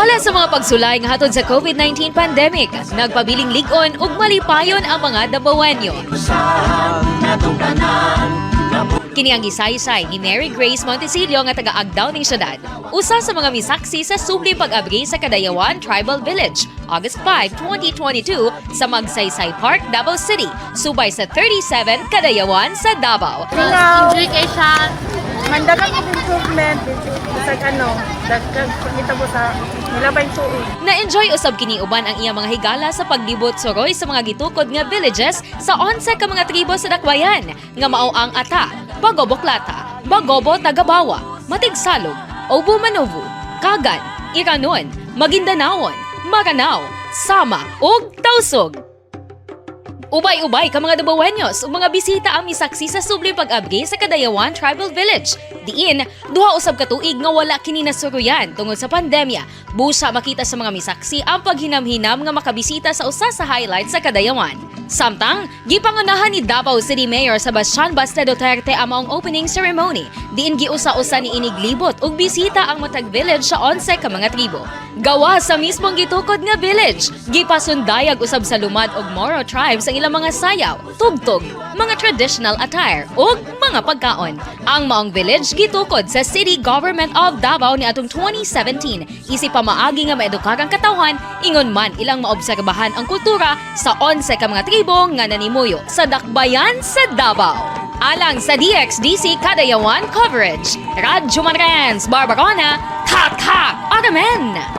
Bahala sa mga pagsulay nga hatod sa COVID-19 pandemic, nagpabiling lig-on ug malipayon ang mga Dabawenyo. Kini ang gisaysay ni Mary Grace Montecillo nga taga Agdao ning syudad. Usa sa mga misaksi sa subli pag-abri sa Kadayawan Tribal Village, August 5, 2022 sa Magsaysay Park, Davao City, subay sa 37 Kadayawan sa Davao. Enjoy kay siya. Mandagang og improvement sa ano, dagkag pangitabo sa nilabay tuig. Na-enjoy usab kini uban ang iyang mga higala sa paglibot soroy sa mga gitukod nga villages sa 11 ka mga tribo sa Dakbayan nga mao ang Ata, Bagoboklata, Bagobo Tagabawa, Matigsalog, Obu Manuvu, Kagan, Iranon, Maguindanaon, Maranao, Sama ug Tausug. Ubay-ubay ka mga Dabawenyos ug mga bisita ang misaksi sa subli pag-abri sa Kadayawan Tribal Village. Diin, 2 usab ka tuig nga wala kini nasuruyan tungod sa pandemya. Busa makita sa mga misaksi ang paghinamhinam nga makabisita sa usa sa highlights sa Kadayawan. Samtang, gipangunahan ni Davao City Mayor Sebastian Baste Duterte ang maong opening ceremony. Diin giusa-usa ni inig libot ug bisita ang matag village sa 11 ka mga tribo. Gawa sa mismong gitukod nga village, gipasundayag usab sa Lumad ug Moro tribes ang ilang mga sayaw, tugtog, mga traditional attire ug mga pagkaon. Ang maong village gitukod sa City Government of Davao ni atong 2017 isip pamaagi nga maedukar ang katawhan, ingon man ilang maobserbahan ang kultura sa 11 ka mga tribo nga nanimuyo sa Dakbayan sa Davao. Alang sa DXDC Kadayawan Coverage, Radyo Manrens, Barbarona, Tatak, Aramen!